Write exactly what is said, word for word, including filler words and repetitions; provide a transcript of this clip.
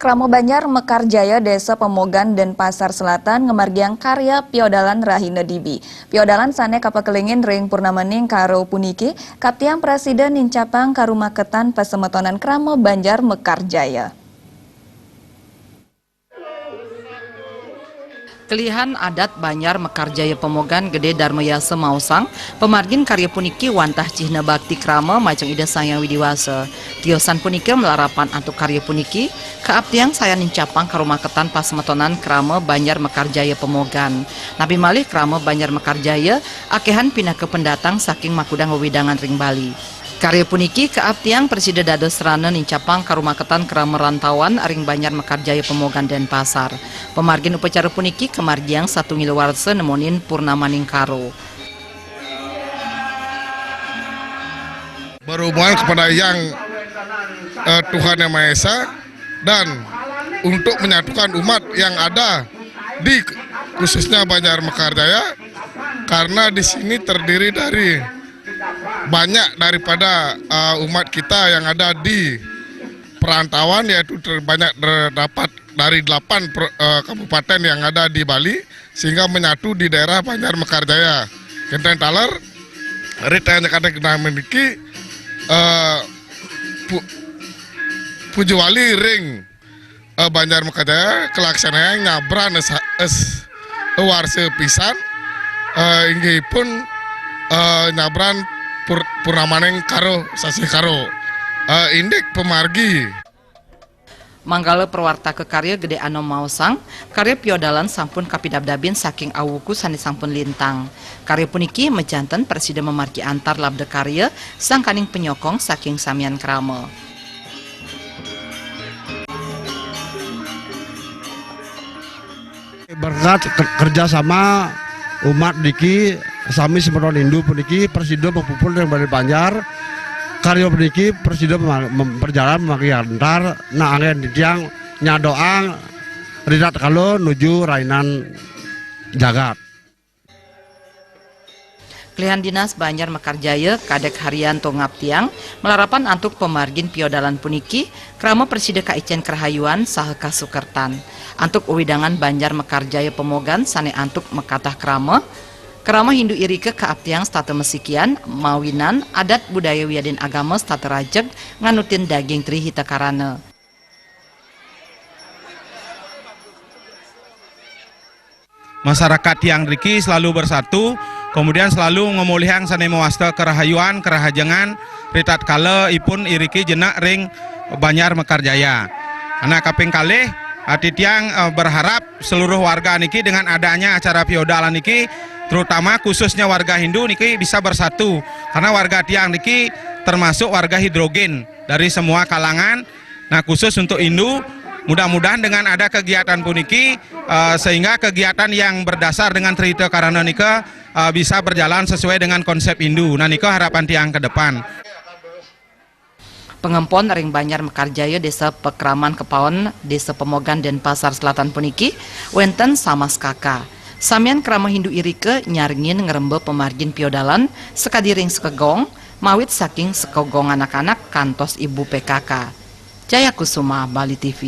Krama Banjar Mekarjaya, Desa Pemogan, Denpasar Selatan ngamargiang karya piodalan rahina dibi. Piodalan sane kapakelingin ring purnamaning karo puniki, kaptiang prasida nincapang karumaketan pasemetonan krama Banjar Mekarjaya. Kelihan adat Banjar Mekarjaya Pemogan Gede Darmayasa maosang, pamargin karya puniki wantah cihna bakti krama majeng Ida Sang Hyang Widi Wasa. Tiosan punika malarapan antuk karya puniki, kaaptiang sayan nincapang karumaketan pasemetonan krama Banjar Mekarjaya Pemogan. Napi malih krama Banjar Mekarjaya akehan pinaka pendatang saking makudang wewidangan ring Bali. Karya puniki kaaptiang prasida dados sarana nincapang karumaketan krama rantauan ring Banjar Mekarjaya Pemogan Denpasar. Pamargin upacara puniki kamargiang satunggal warsa nemonin purnamaning karo. Berhubungan kepada Yang, eh, Tuhan Yang Maha Esa dan untuk menyatukan umat yang ada di khususnya Banjar Mekarjaya, karena di sini terdiri dari banyak daripada, eh, umat kita yang ada di perantauan, yaitu terbanyak terdapat dari delapan pro-, eh, kabupaten yang ada di Bali, sehingga menyatu di daerah Banjar Mekarjaya. Kenten taler, ri tengah kadek niki, eh, pu-, puji wali ring, eh, Banjar Mekarjaya kalaksanayang nyabran es, es warsa pisan, eh, inggihipun, eh, nyabran pur-, purnamaning karo, sasih karo. Eh, indik pamargi. Manggala prawartaka karya Gede Anom maosang, karya piodalan sampun kapidabdabin saking awuku sane sampun lintang. Karya puniki majanten prasida mamargi antar labda karya sangkaning panyokong saking samian krama. Berkat ke-, kerjasama umat niki, sami semeton Hindu puniki prasida mapupul ring Bali Banjar. Karya puniki prasida mem-, mem-, berjalan mamargi antar, nah anggen titiang nyadoang ritatkala nuju rainan jagat. Kelihan Dinas Banjar Mekarjaya, Kadek Haryanto ngaptiang, malarapan antuk pamargin piodalan puniki, krama prasida kaicen karahayuan saha kasukertan. Antuk wewidangan Banjar Mekarjaya Pemogan sane antuk makatah krama, krama Hindu irika kaaptiang setata masikian, mawinan, adat budaya wiadin agama setata rajeg nganutin daging Tri Hita Karana. Masyarakat tiang riki selalu bersatu, kemudian selalu ngamolihang sane mawasta karahayuan, karahajengan, ritatkala ipun iriki jenak ring Banjar Mekarjaya. Nah, kaping kalih, ati tiang, eh, berharap seluruh warga niki dengan adanya acara piodalan niki, terutama khususnya warga Hindu niki bisa bersatu, karena warga tiang niki termasuk warga hidrogen dari semua kalangan. Nah, khusus untuk Hindu, mudah-mudahan dengan ada kegiatan puniki, eh, sehingga kegiatan yang berdasar dengan Tri Hita Karana nika, eh, bisa berjalan sesuai dengan konsep Hindu. Nah, nika harapan tiang ke depan. Pangempon ring Banjar Mekarjaya, Desa Pakraman Kepaon, Desa Pemogan, Denpasar Selatan puniki wenten samas kaka. Samian krama Hindu irika nyarengin ngremba pamargin piodalan sakadi ring sekegong, mawit saking sekegong anak-anak kantos ibu P K K. Jaya Kusuma, Bali T V.